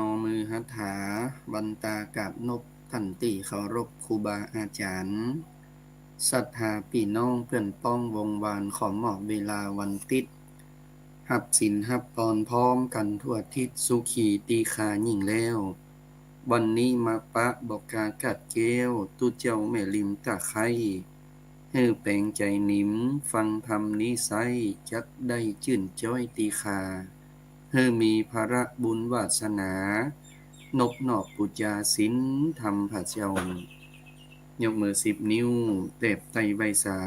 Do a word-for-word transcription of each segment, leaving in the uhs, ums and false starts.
อมือหัตถา บันตากราบนบตันตี้เคารพครูบาอาจ๋ารย์ ศรัทธาปี้น้องเปื้อนป้องวงศ์วาน ขอมอบเวลาวันติ๊ด ฮับศีลฮับปอนพร้อมกั๋นทั่วทิศ สุขีตี้คายิ่งแล้ว วันนี้มาปะบ่ากากัดแก้ว ตุ๊เจ้าแม่ริมตะไคร้ หื้อแป๋งใจ๋นิม ฟังธรรมนี้ไซ้ จักได้จื้นจ๊อยตี้คา หื้อมีพละบุญวาสนา นบนอบปู๋จาศีลธรรมพระเจ้า ยกมือสิบนิ้ว แตบไต้ไหว้สา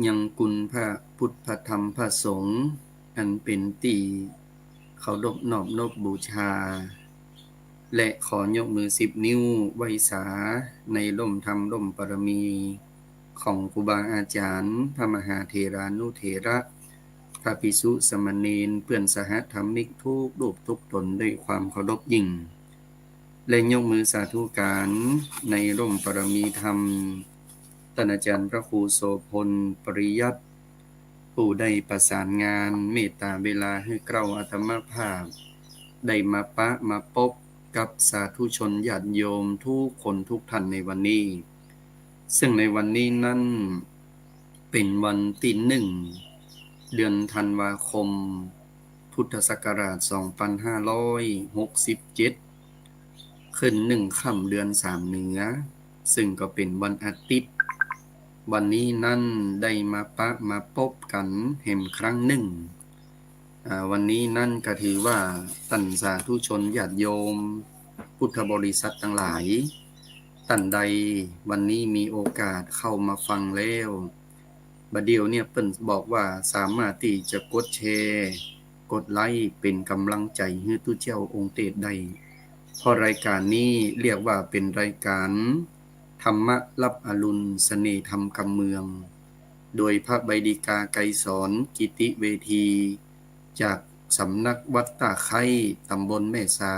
ยังคุณพระพุทธพระธรรมพระสงฆ์ อันเป๋นตี้เคารพนอบนบบูชา และขอยกมือสิบนิ้วไหว้สา ในร่มธรรมร่มบารมี ของครูบาอาจ๋ารย์ พระมหาเถรานุเถระ พระภิกษุสามเณร เปื้อนสหธรรมิกทุกรูปทุกต๋น ด้วยความเคารพยิ่ง และยกมือสาธุก๋านในร่มบารมีธรรม ต้านอาจ๋ารย์พระครูโสภณ ปริยัติ ผู้ได้ประสานงานเมตตาเวลาหื้อเกล้าอาตมาภาพ ได้มาปะมาปบกับสาธุชนญาติโยมทุกคนทุกท่านในวันนี้ ซึ่งในวันนี้นั้นเป๋นวันตี้หนึ่ง เดือนธันวาคม พุทธศักราชสองปันห้าร้อยหกสิบเจ็ด ขึ้นหนึ่งค่ำเดือนสามเหนือ ซึ่งก็เป๋นวันอาทิตย์ วันนี้นั้นได้มาปะมาปบกั๋นแหมครั้งนึ่ง อ่า วันนี้นั้นก็ถือว่าต้านสาธุชนญาติโยมพุทธบริษัทตังหลาย ต้านใดวันนี้มีโอกาสเข้ามาฟังแล้ว บ่าเดี่ยวเนี่ยเปิ้นบอกว่าสามารถตี้จะกดแชร์ กดไลก์ เป๋นก๋ำลังใจ๋หื้อตุ๊เจ้าองค์เตสน์ได้ เพราะรายก๋านนี้เรียกว่าเป๋นรายก๋านธรรมะลับอรุณ เสน่ห์ธรรมกำเมือง โดยพระใบดิกา ไกรสร กิติเวที จากสำนักวัดต้าไคร้ ต๋ำบลแม่สา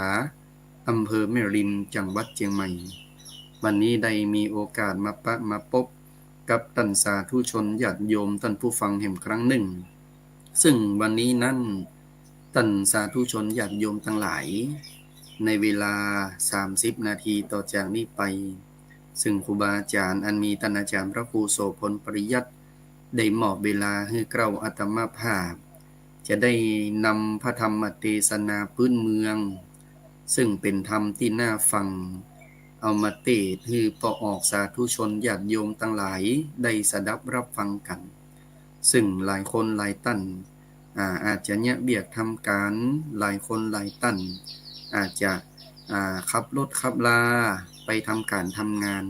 อำเภอแม่ริม จังหวัดเจียงใหม่ วันนี้ได้มีโอกาสมาปะมาปบกับต้านสาธุชนญาติโยมต้านผู้ฟังแหมครั้งนึ่ง ซึ่งวันนี้นั้นต้านสาธุชนญาติโยมตังหลาย ในเวลาสามสิบนาทีต่อจากนี้ไป ซึ่งครูบาอาจ๋ารย์อันมีต้านอาจ๋ารย์พระครูโสภณ ปริยัติ ได้มอบเวลาหื้อเกล้าอาตมาภาพ จะได้นำพระธรรมเตสนาปื๊นเมือง ซึ่งเป๋นธรรมตี้น่าฟัง เอามาเตสน์หื้อป้อออกสาธุชนญาติโยมตังหลายได้สดับรับฟังกั๋น ซึ่งหลายคนหลายต้าน อ่า อาจจะเยียะเวียกทำก๋าน หลายคนหลายต้าน อาจจะ อ่า ขับรถขับลาไปทำก๋านทำงาน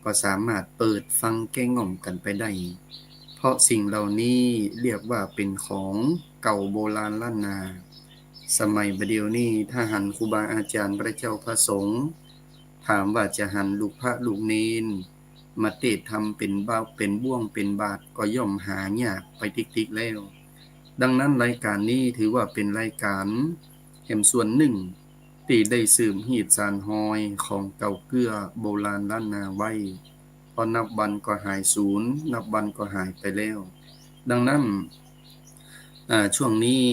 ก็สามารถเปิดฟังแก้ง่อมกั๋นไปได้ เพราะสิ่งเหล่านี้เรียกว่าเป๋นของเก่าโบราณล้านนา สมัยบ่าเดี่ยวนี้ถ้าหันครูบาอาจ๋ารย์พระเจ้าพระสงฆ์ ถามว่าจะหันลูกพระลูกเณร มาเตสน์ธรรมเป๋นบ่า เป๋นบ่วงเป๋นบาตรก็ย่อมหายากไปติ๊กๆ แล้ว ดังนั้นรายก๋านนี้ถือว่าเป๋นรายก๋านแหมส่วนนึ่งตี้ได้สืบฮีตสานฮอยของเก่าเกื้อโบราณล้านนาไว้ เพราะนับวันก็หายสูญ นับวันก็หายไปแล้ว ดังนั้น อ่า ช่วงนี้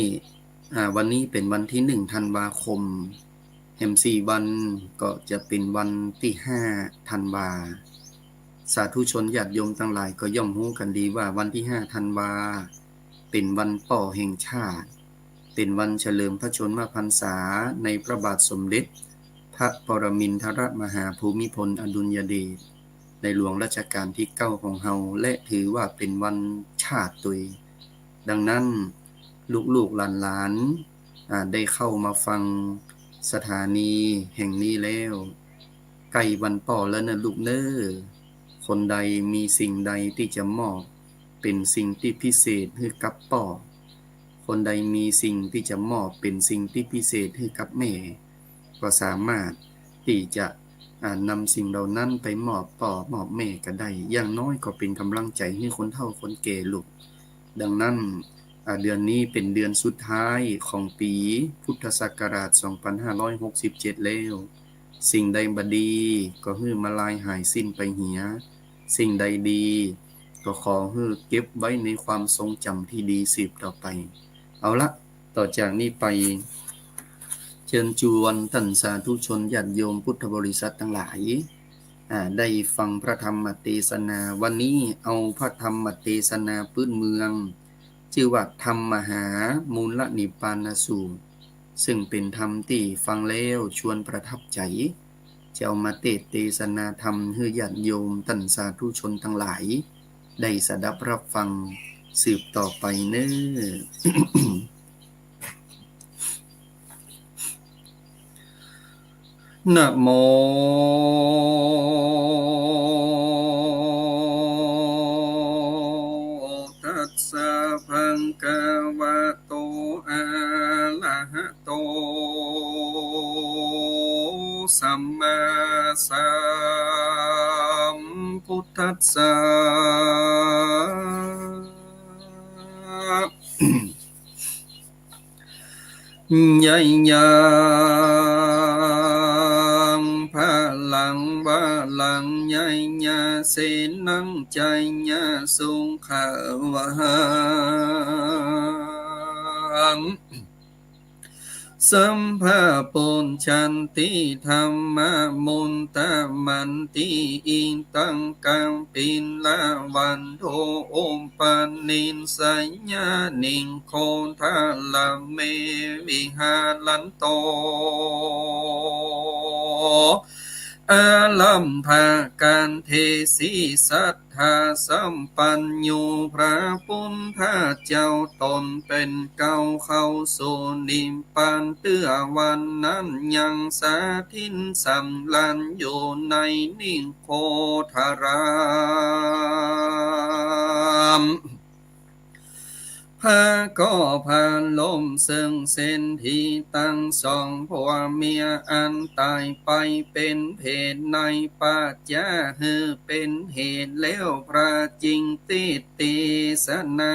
อ่า วันนี้เป๋นวันตี้หนึ่งธันวาคม แหมสี่วันก็จะเป๋นวันตี้ห้าธันวา สาธุชนญาติโยมตังหลายก็ย่อมฮู้กั๋นดีว่าวันตี้ห้าธันวา เป๋นวันป้อแห่งชาติ เป๋นวันเฉลิมพระชนมพรรษาในพระบาทสมเด็จพระปรมินทรมหาภูมิพลอดุลยเดช ในหลวงรัชกาลตี้เก้าของเฮา และถือว่าเป๋นวันชาติตวย ดังนั้น ลูกๆ หลานๆ อ่า ได้เข้ามาฟังสถานีแห่งนี้แล้ว ใก้วันป้อแล้วเน่อลูกเน่อ คนใดมีสิ่งใดตี้จะมอบเป๋นสิ่งตี้พิเศษหื้อกับป้อ คนใดมีสิ่งตี้จะมอบเป๋นสิ่งตี้พิเศษหื้อกับแม่ ก็สามารถตี้จะ อ่า นำสิ่งเหล่านั้นไปมอบป้อมอบแม่ก็ได้ อย่างน้อยก็เป๋นก๋ำลังใจ๋หื้อคนเฒ่าคนแก่ลูก ดังนั้น อ่า เดือนนี้เป๋นเดือนสุดท้ายของปี๋พุทธศักราช สองปันห้าร้อยหกสิบเจ็ด แล้ว สิ่งใดบ่ดีก็หื้อมาลายหายสิ้นไปเหีย สิ่งใดดีก็ขอหื้อเก็บไว้ในความทรงจ๋ำตี้ดีสืบต่อไป เอาละ ต่อจากนี้ไป เจิญจวนต้านสาธุชนญาติโยมพุทธบริษัทตังหลาย อ่า ได้ฟังพระธรรมเตสนา วันนี้เอาพระธรรมเตสนาปื๊นเมือง จื้อว่าธรรมมหามูลนิพพานสูตร ซึ่งเป๋นธรรมตี้ฟังแล้วชวนประทับใจ๋ จะเอามาเตสน์เตสนาธรรมหื้อญาติโยมต้านสาธุชนตังหลาย ได้สดับรับฟังสืบต่อไปเน่อ นะโม ตัสสะ ภะคะวะโต อะระหะโต สัมมาสัมพุทธัสสะ ยะยัง พะลัง วะลัง ยะยะ เสนัง จะยะ สุขะวัง สัพพะปุญญันติ ธัมมะมุตตะมันติ อิตัง กัปปิละวันโต อุปะนิสสะยะ นิโคทะละเม วิหะรันโต อารัมภะกัณเทสิ สัตถาสัมปัญญู พระพุทธเจ้าตนเป๋นเก๊าเข้าสู่นิพพานเตื้อ วันนั้นยังสถิตสำราญอยู่ในนิโคทาราม พระก็ผะรมซึ่งเศรษฐีตังสองผัวเมียอันต๋ายไปเป๋นเพทใน ปัจจะหื้อเป๋นเหตุแล้ว พระจึงเตสน์เตสนา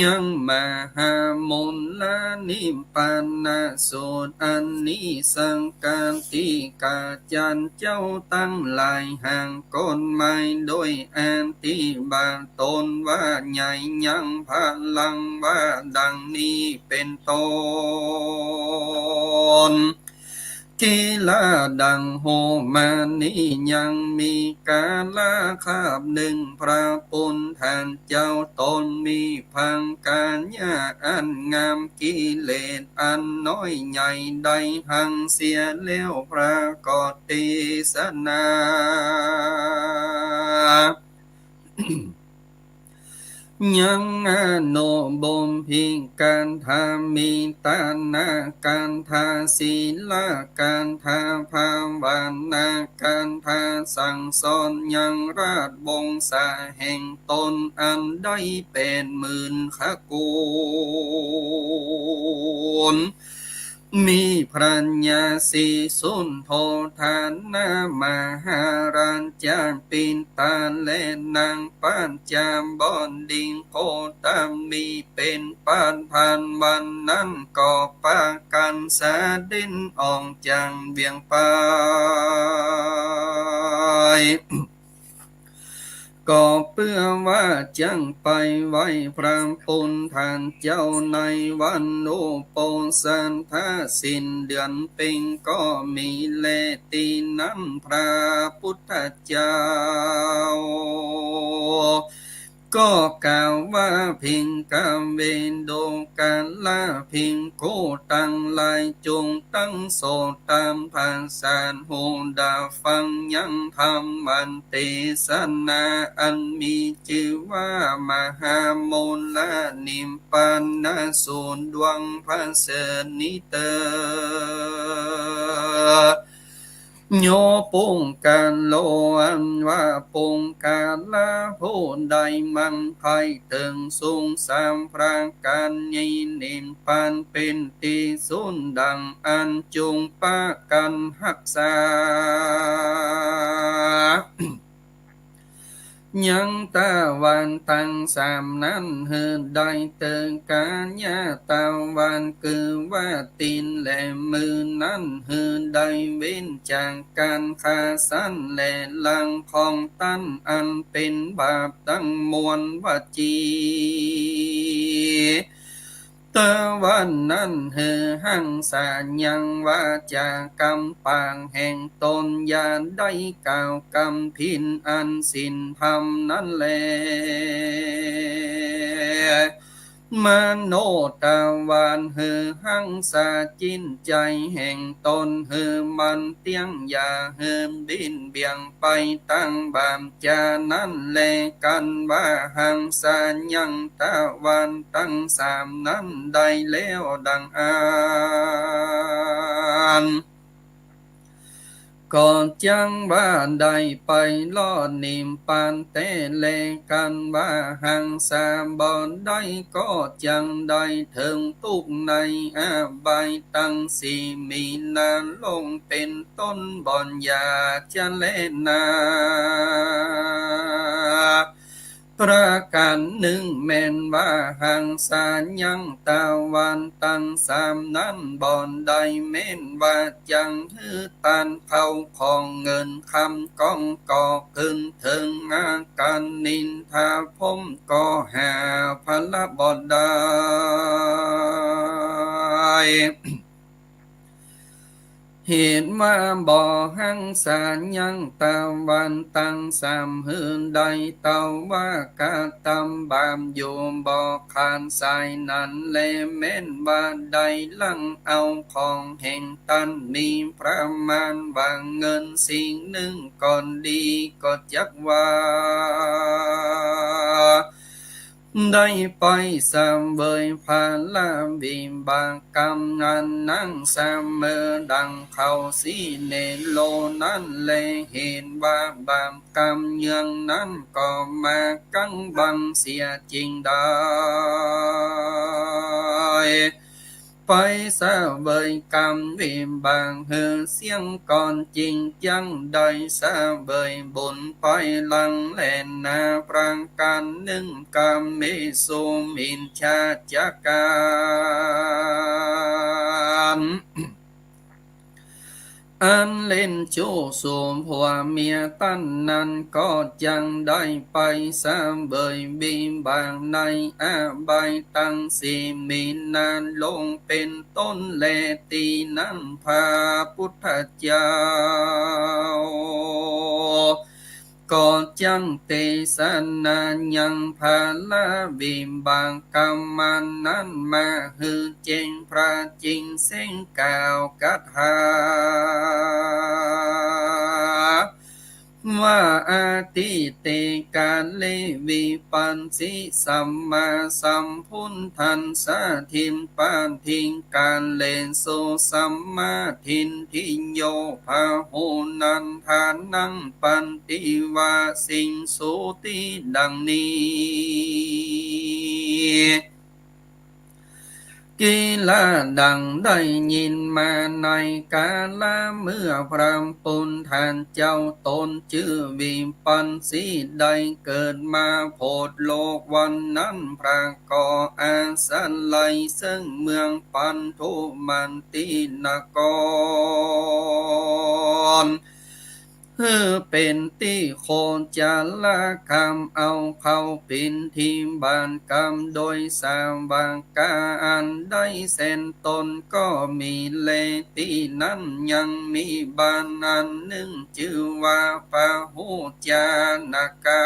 ยังมหามูลนิพพานสูตร อันนี้สังกัดตี้ข้าพเจ้าตังหลายหากกฎหมายโดยอธิบาตนว่าใหญ่ ยังพะลังว่าดังนี้เป๋นต้น กีฬาดังโฮมานี้ยังมีกาละคาบนึ่ง พระพุทธเจ้าตนมีพังกายะอันงาม กิเลสอันน้อยใหญ่ได้หังเสียแล้ว พระก็เตสนา ยังอนุบมพิกถา มีตานะกถา ศีลกถา ภาวนา กถาสั่งสอนยังราชวงศาแห่งตนอันได้แปดหมื่นขกูล มีพระญาศรีสุโธธนะมหาราชปิตาและนางปัญจวดีโคตมีเป๋นประธาน วันนั้นก็ปากั๋นเสด็จออกจากเวียงไป ก็เปื้อว่าจักไปไหว้พระพุทธเจ้าในวันอุโบสถสิ้นเดือนเพ็ญก็มีแล ตี้นั้นพระพุทธเจ้า ก็กล่าวว่า ภิกขเว ดูกราภิกขุตังหลาย จงตั้งโสตประสาทหูดาฟังยังธรรมเตสนา อันมีจื้อว่ามหามูลนิพพานสูตรดวงประเสริฐนี้เตอ โย ปุคคโล อันว่าปุคคละผู้ใด หมั่นใฝ่เถิงซึ่งสามประการนี้ นิพพานเป๋นตี้สุด ดั่งอั้นจุ่งปากั๋นฮักษา ยังตะวันตังสามนั้นหื้อได้เตอ กายตะวันคือว่าตี๋นและมือนั้นหื้อได้เว้นจากก๋านฆ่าสัตว์และลักของต้านอันเป๋นบาปตังมวล วจี ตะวันนั้นหื้อฮักษายังวาจากำปากแห่งตน อย่าได้กล่าวกำผิดอันศีลธรรมนั้นแล มโนตะวันหื้อฮักษาจิตใจ๋แห่งตนหื้อมันเตี้ยง อย่าหื้อบิดเบี่ยงไปตางบาป จานั้นแล กั๋นว่าฮักษายังตะวันตังสามนั้นได้แล้วดั่งอั้น ก็จักว่าได้ไปรอดนิพพานแต๊แล กั๋นว่าฮักษาบ่ได้ ก็จักได้เถิงตุ๊กข์ในอบายตังสี่ มีนรกเป๋นต้น บ่อนอย่าจะแลนา ประก๋านนึ่งแม่นว่าฮักษายังตะวันตังสามนั้นบ่ได้ แม่นว่าจักหื้อต้านเข้าของเงินคำก้อง ก็ขึ้นเถิงอาการนินทาพรหม ก็หาผละบ่ได้ เหตุว่าบ่ฮักษายังตะวันตังสามหื้อได้ เต้าว่ากระตำบาปอยู่บ่ขาดสายนั้นแล แม่นว่าได้ลักเอาของแห่งต้าน มีประมาณว่าเงินสิ่งนึ่งก็ดี ก็จักว่า ได้ไปเสวยผละวิบากกรรมอันนักเสมอดั่งเขาสีเนโรนั้นแล เหตุว่าบาปกรรมเยื่องนั้นก็มากั๋งบังเสียจึงได้ ไปเสวยกรรมวิบากหื้อเสี้ยงก่อน จึงจักได้เสวยบุญภายหลังแลนา ประก๋านนึ่ง กาเมสุมิจฉาจารา อันเล่นจู้สู่ผัวเมียต้านนั้น ก็จักได้ไปเสวยวิบากในอบายตังสี่ มีนรกเป๋นต้นแล ตี้นั้นพระพุทธเจ้า ก็จักเตสนายังผละวิบากกรรมนั้นมาหื้อแจ้งพระจิงแสงกล่าวคาถา ว่า อทิเต กาเล วิปัสสิ สัมมาสัมพุทธัสสะ ทิฏฐิปาทิกาเลสุ สัมมาทิฏฐิโย พะหุนันทานัง ปะติวาสิงสุติ ดังนี้ กิลา ดังได้ยินมาในกาละเมื่อพระพุทธเจ้าตนจื้อวิปัสสีได้เกิดมาโผดโลกวันนั้น พระก็อาศัยซึ่งเมืองปันธุมตินคร ก หื้อเป๋นตี้โคจรคาม เอาเข้าปิณฑิบาตกำ โดยสาวกาอันใดแสนต๋นก็มีแล ตี้นั้นยังมีบ้านอันนึ่ง จื้อว่าปะหุจจานกา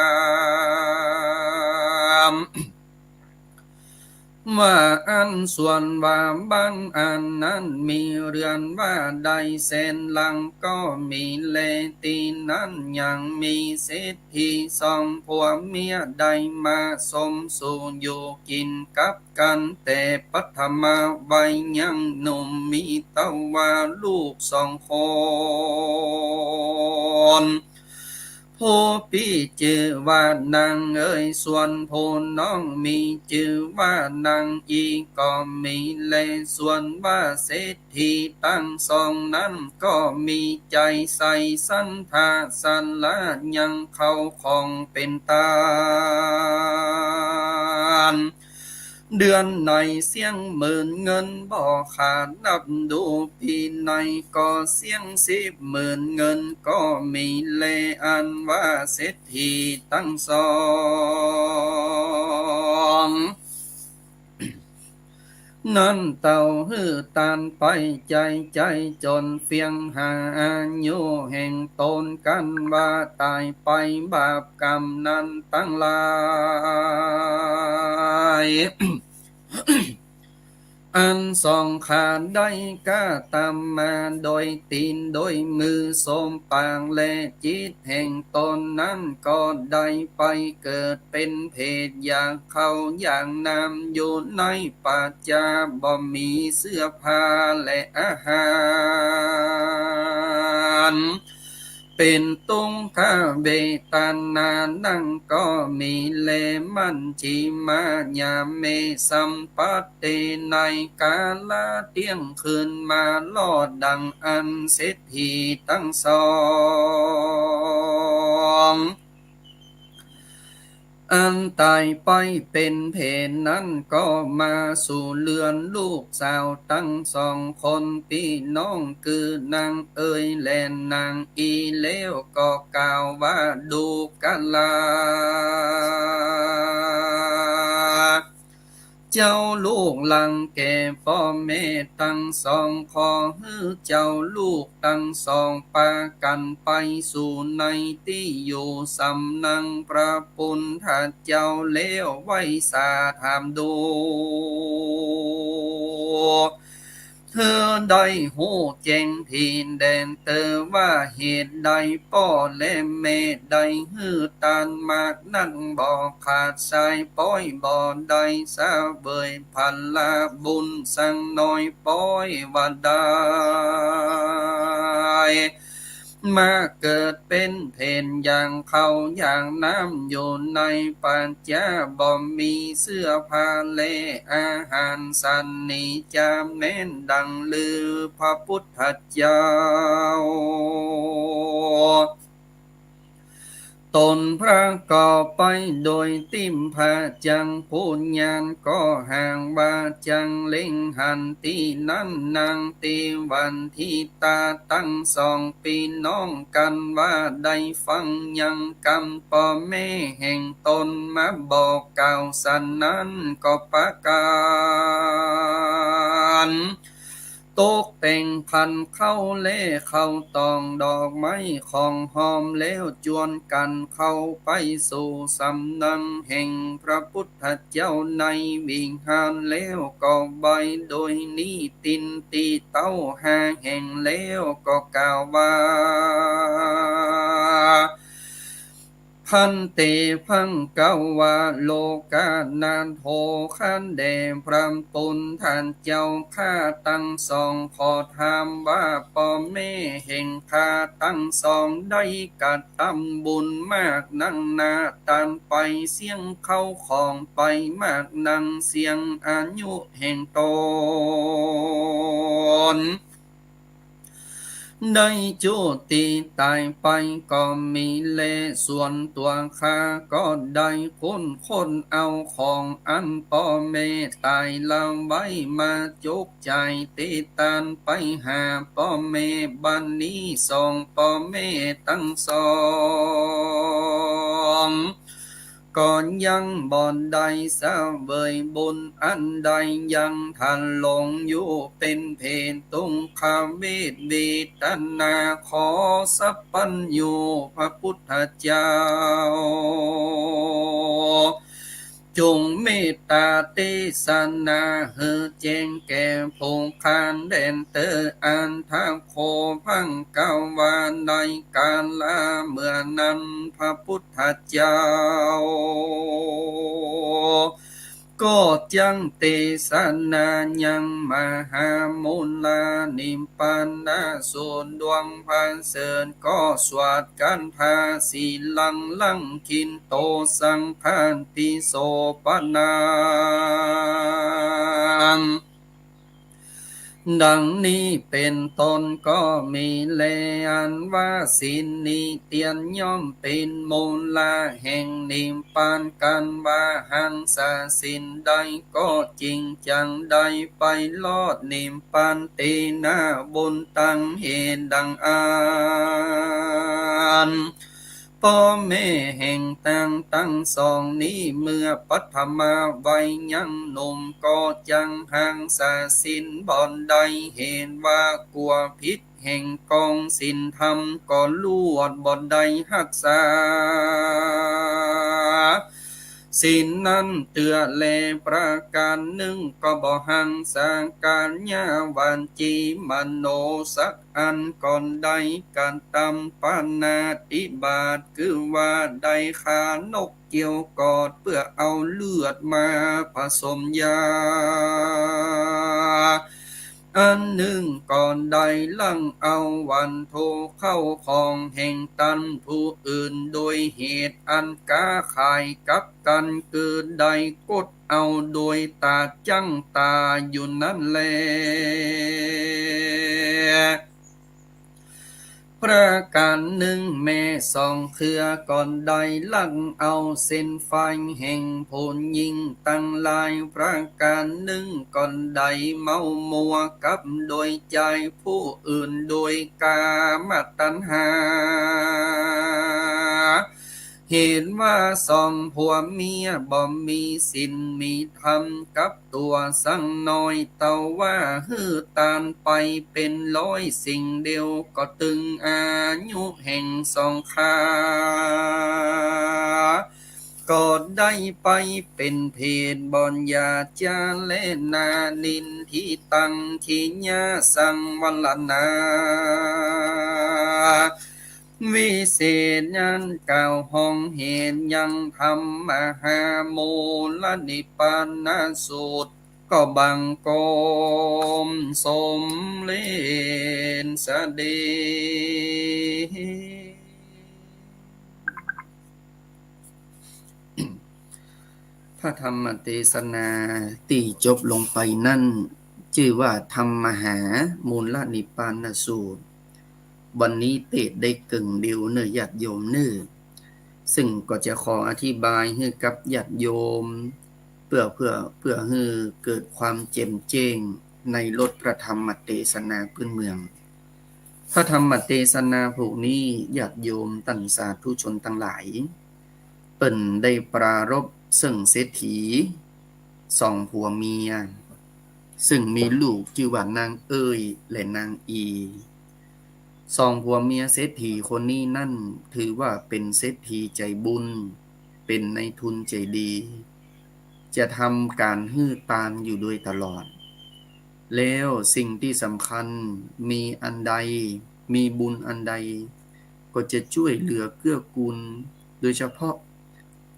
ม ว่าอั้น ส่วนว่าบ้านอันนั้นมีเรือนว่าได้แสนหลังก็มีแล ตี้นั้นยังมีเศรษฐีสองผัวเมียได้มาสมสู่อยู่กิ๋นกับกั๋นแต่ปัฐมวัย ยังหนุ่มมีเต้าว่าลูกสองคน ผู้ปี้จื้อว่านางเอย ส่วนผู้น้องมีจื้อว่านางอี ก็มีแล ส่วนว่าเศรษฐีตังสองนั้นก็มีใจ๋ใส่ศรัทธาศาลายังเข้าของเป๋นตาน เดือนไหนเสี้ยงหมื่นเงินบ่ขาด นับดูปี๋ไหนก็เสี้ยงสิบหมื่นเงินก็มีแล อันว่าเศรษฐีตังสองนั้น เต้าหื้อตานไปใจ๋ใจ๋จ๋น เฟียงหาอายุแห่งต๋นกั๋นว่าต๋ายไป บาปกรรมนั้นตังหลาย อันสองข้าได้กระตำมา โดยตี๋นโดยมือสมปาก และจิตแห่งต๋นนั้นก็ได้ไปเกิดเป๋นเปรต อยากข้าวอยากน้ำอยู่ในป่าจ๊า บ่มีเสื้อผ้าและอาหาร เป๋นตุ๊กขเวทนานั้นก็มีแล มัชฌิมายาเม สัมปัตเต ในกาละเตี้ยงคืนมา ลอดดั่งอั้น เศรษฐีตังสอง อันต๋ายไปเป๋นเปรตนั้นก็มาสู่เฮือนลูกสาวตังสองคนปี้น้อง คือนางเอยและนางอี้ แล้วก็กล่าวว่า ดูกราเจ้าลูกหลังแก่ป้อแม่ตังสอง ขอหื้อเจ้าลูกตังสองปากั๋นไปสู่ในตี้อยู่สำนักพระปุทธเจ้า แล้วไหว้สาถามดู หื้อได้ฮู้แจ้งตี้แดงเต๊อะว่าเหตุใดป้อและแม่ได้หื้อตานมากนักบ่ขาด สายป้อยบ่ได้เสวยผลบุญสักหน่อย ป้อยว่าได้มาเกิดเป๋นเปรต อยากข้าวอยากน้ำอยู่ในป่าจ๊า บ่มีเสื้อผ้าและอาหาร สันนิจจาแม่นดังลือพระปุทธเจ้า ตนพระก็ไปโดยทิพพจักขุญาณ ก็หากว่าจักเล็งหันตี้นั้นนางเตวันทิตาตังสองปี้น้องกั๋นว่าได้ฟังยังกำป้อแม่แห่งตนมาบอกกล่าวสันนั้นก็ปากั๋น ตกแต่งขันข้าวและข้าวตองดอกไม้ของหอมแล้วจวนกั๋นเข้าไปสู่สำนักแห่งพระปุทธเจ้าในวิหารแล้วก็ไหว้โดยนิทินตี้เต๊าห้าแห่งแล้วก็กล่าวว่า ภันเต ภังกวา โลกนาถโถ ข้าแด่พระปุทธเจ้าข้าตังสองขอถามว่าป้อแม่แห่งข้าตังสองได้กระตำบุญมากนักหนา ตานไปเสี้ยงข้าวของไปมากนักเสี้ยงอายุแห่งตน ได้จุติต๋ายไปก็มีแล ส่วนตั๋วข้าก็ได้ค้นค้นเอาของอันป้อแม่ต๋ายละไว้มาจุกใจ๋ติดตานไปหาป้อแม่ บัดนี้สองป้อแม่ตังสอง ก็ยังบ่ได้เสวยบุญอันใด ยังทรงอยู่เป๋นเพศทุกขเวท เวทนา ขอสัพพัญญูพระพุทธเจ้า จงเมตต๋าเตสนาหื้อแจ้งแก่ผู้ข้าแดนเต๊อะ อัตถะโข ภควา ในกาละเมื่อนั้น พระพุทธเจ้า ก็จักเตสนายังมหามูลนิพพานสูตรดวงประเสริฐ ก็สวดคาถาสีลังลังคินโตสังฆาทิโสปนัง ดังนี้เป๋นต้นก็มีแล อันว่าศีลนี้เตียนย่อมเป๋นมูละแห่งนิพพาน กันว่าหังษาศีลได้ก็จริงจักได้ไปรอดนิพพาน เตนะ บุญตังเหตุดังอั้น ป้อแม่แห่งนางตังสองนี้ เมื่อปัฐมะวัยยังหนุ่ม ก็จักหังษาศีลบ่ได้ เหตุว่ากั๋วผิดแห่งกองศีลธรรม ก็ลวดบ่ได้ฮักษาศีลนั้นเตื้อแล ประก๋านนึ่งก็บ่หักษาก๋ายะวจีมโนสักอัน ก็ได้กระตำปาณาติบาต คือว่าได้ฆ่านกเกี้ยวกอด เปื้อเอาเลือดมาผสมยา อันนึ่งก็ได้ลักเอาวัตถุเข้าของแห่งต้านผู้อื่น โดยเหตุอันก๊าขายกับกั๋น คือได้กดเอาโดยต๋าจ้างต๋าอยู่นั้นแล ประก๋านนึ่งแม่สองเครือก็ได้ลักเอาเส้นฝ่ายแห่งผู้หญิงตังหลาย ประก๋านนึ่งก็ได้เมามัวกับโดยใจ๋ผู้อื่นโดยกามตัณหา เหตุว่าสองผัวเมียบ่มีศีลมีธรรมกับตั๋วสักหน่อย เต้าว่าหื้อตานไปเป๋นร้อยสิ่งเดียว ก็ตึงอายุแห่งสองข้า ก็ได้ไปเป๋นเปรตบ่อนหญ้าจ๋าแลนา นินทิตัง ขียะสังวรณา วิเศษนั้นกล่าวห้องเหตุยังธรรมมหามูลนิพพานสูตร ก็บังคมสมเร็จเสด็จ พระธรรมเตสนาตี้จบลงไปนั้น จื้อว่าธรรมมหามูลนิพพานสูตร วันนี้เตสน์ได้เกิ่งเดียวเน่อญาติโยมเน่อ ซึ่งก็จะขออธิบายหื้อกับญาติโยม เปื้อ เปื้อ เปื้อหื้อเกิดความแจ่มแจ้งในรสพระธรรมเตสนาปื้นเมือง พระธรรมเตสนาผูกนี้ ญาติโยมต้านสาธุชนตังหลาย เปิ้นได้ปรารภเซิ่งเศรษฐีสองผัวเมีย ซึ่งมีลูกจื้อว่านางเอยและนางอี สองผัวเมียเศรษฐีคนนี้นั้น ถือว่าเป๋นเศรษฐีใจ๋บุญ เป๋นนายทุนใจ๋ดี จะทำก๋านหื้อตานอยู่โดยตลอด แล้วสิ่งตี้สำคัญ มีอันใด มีบุญอันใด ก็จะจ้วยเหลือเกื้อกูล โดยเฉพาะ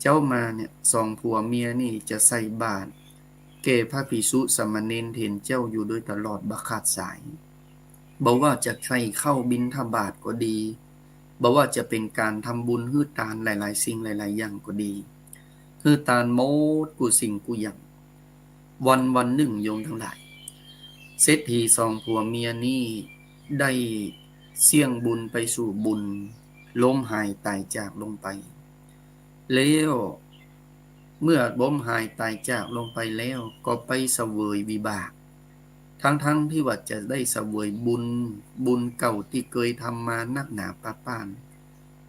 เจ๊ามาเนี่ย สองผัวเมียนี่จะใส่บาตรแก่พระภิกษุสามเณรเถรเจ้าอยู่โดยตลอดบ่ขาดสาย บ่ว่าจะใส่ข้าวบิณฑบาตก็ดี บ่ว่าจะเป๋นก๋านทำบุญหื้อตานหลายๆ สิ่งหลายๆ อย่างก็ดี หื้อตานหมดกู้สิ่งกู้อย่าง วันวันนึ่งโยมตังหลาย เศรษฐีสองผัวเมียนี้ได้ เสี้ยงบุญไปสู่บุญ ล้มหายต๋ายจากลงไป แล้วเมื่อล้มหายต๋ายจากลงไปแล้ว ก็ไปเสวยวิบาก ทั้งๆ ตี้ว่าจะได้เสวยบุญ บุญเก่าตี้เกยทำมานักหนาปาป้าน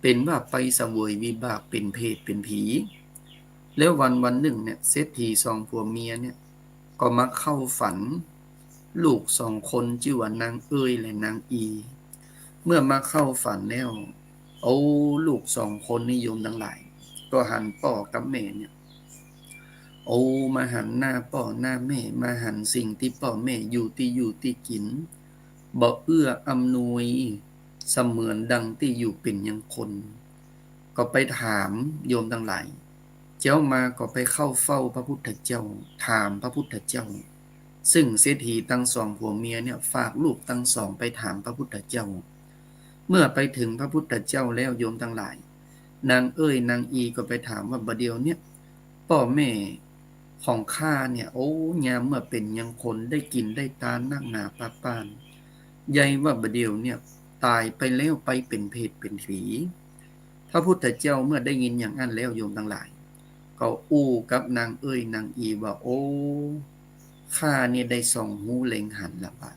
เป๋นว่าไปเสวยวิบากเป๋นเปรตเป๋นผี แล้ววันวันนึ่งเนี่ย เศรษฐีสองผัวเมียเนี่ย ก็มาเข้าฝัน ลูกสองคนจื้อว่านางเอ้ยและนางอี เมื่อมาเข้าฝันแล้ว โอ้ ลูกสองคนนี้โยมตังหลาย ก็หันป้อกับแม่เนี่ย โอ้ มาหันหน้าป้อหน้าแม่ มาหันสิ่งตี้ป้อแม่อยู่ตี้อยู่ตี้กิ๋น บ่เอื้ออำนวย เสมือนดังตี้อยู่เป๋นยังคน ก็ไปถามโยมตังหลาย เจ๊ามาก็ไปเข้าเฝ้าพระพุทธเจ้า ถามพระพุทธเจ้า ซึ่งเศรษฐีตังสองผัวเมียเนี่ยฝากลูกตังสองไปถามพระพุทธเจ้า เมื่อไปเถิงพระพุทธเจ้าแล้วโยมตังหลาย นางเอ้ยนางอีก็ไปถามว่าบ่าเดี่ยวเนี่ย ป้อแม่ของข้าเนี่ย โอ้ ยามเมื่อเป๋นยังคนได้กิ๋นได้ตานนักหนาปาป้าน ใหญ่ว่าบ่าเดี่ยวเนี่ยต๋ายไปแล้วไปเป๋นเปรตเป๋นผี พระพุทธเจ้าเมื่อได้ยินอย่างอั้นแล้วโยมตังหลาย ก็อู้กับนางเอ้ยนางอีว่า โอ้ ข้าเนี่ยได้ส่องฮู้เล็งหันละว่า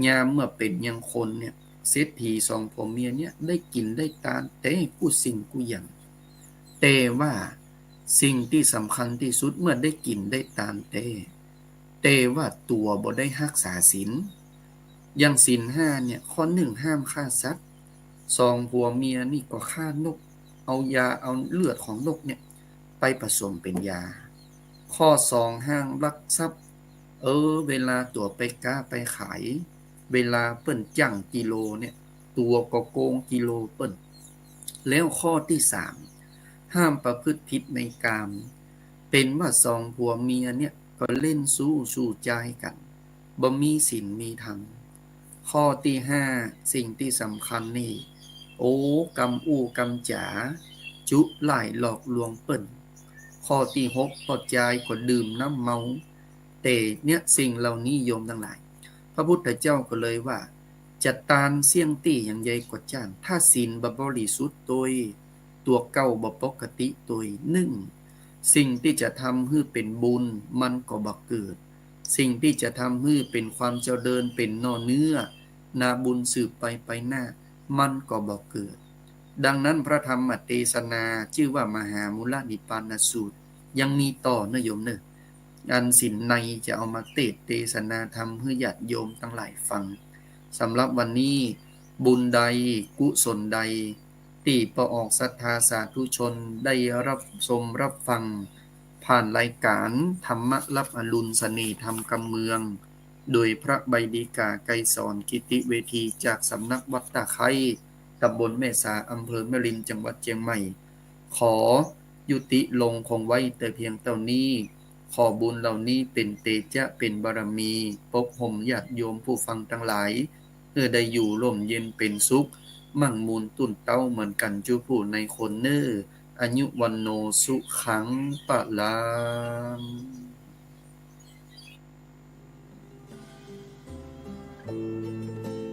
ยามเมื่อเป๋นยังคนเนี่ย เศรษฐีสองผัวเมียเนี่ยได้กิ๋นได้ตานแต๊กู้สิ่งกู้อย่าง แต่ว่าสิ่งตี้สำคัญตี้สุดเมื่อได้กิ๋นได้ตานแต๊ แต่ว่าตั๋วบ่ได้ฮักษาศีล อย่างศีลห้าเนี่ย ข้อนึ่งห้ามฆ่าสัตว์ สองผัวเมียนี่ก็ฆ่านก เอายาเอาเลือดของนกเนี่ยไปผสมเป๋นยา ข้อสองห้ามลักทรัพย์ เออ เวลาตั๋วไปก๊าไปขาย เวลาเปิ้นจ้างกิโลเนี่ย ตั๋วก็โกงกิโลเปิ้น แล้วข้อตี้สาม ห้ามประพฤติผิดในกาม เป๋นว่าสองผัวเมียเนี่ยก็เล่นซู้สู่จายกั๋น บ่มีศีลมีธรรม ข้อตี้ห้า สิ่งตี้สำคัญนี่ โอ้ กำอู้กำจ๋า จุล่ายหลอกลวงเปิ้น ข้อตี้หก ป้อจายก็ดื่มน้ำเมา แต่เนี่ยสิ่งเหล่านี้โยมตังหลาย พระพุทธเจ้าก็เลยว่า จะตานเสี้ยงตี้อย่างใดก็จ้าง ถ้าศีลบ่บริสุทธิ์ตวย ตั๋วเก่าบ่ปกติตวย นึ่ง สิ่งตี้จะทำหื้อเป๋นบุญมันก็บ่เกิด สิ่งตี้จะทำหื้อเป๋นความเจริญเป๋นหน่อเนื้อ นาบุญสืบไปไปหน้า มันก็บ่เกิด ดังนั้นพระธรรมเตสนาจื้อว่ามหามูลนิพพานสูตร ยังมีต่อเน่อโยมเน่อ อันสินในจะเอามาเตสน์เตสนาธรรมหื้อญาติโยมตังหลายฟัง สำหรับวันนี้ บุญใด กุศลใด ตี้ป้อออกศรัทธาสาธุชนได้รับชมรับฟัง ผ่านรายการธรรมะรับอรุณ เสน่ห์ธรรมกำเมือง โดยพระใบดีกา ไกรสร กิติเวที จากสำนักวัดตะไคร้ ตำบลแม่สา อำเภอแม่ริม จังหวัดเชียงใหม่ ขอยุติลงคงไว้แต่เพียงเต้านี้ ขอบุญเหล่านี้เป๋นเตจะ เป๋นบารมี ปกห่มญาติโยมผู้ฟังตังหลาย หื้อได้อยู่ร่มเย็นเป๋นสุข มั่งมูลตุ้นเต๊าเหมือนกั๋นจุผู้ในคนเน่อ อายุวัณโณสุขังพลัง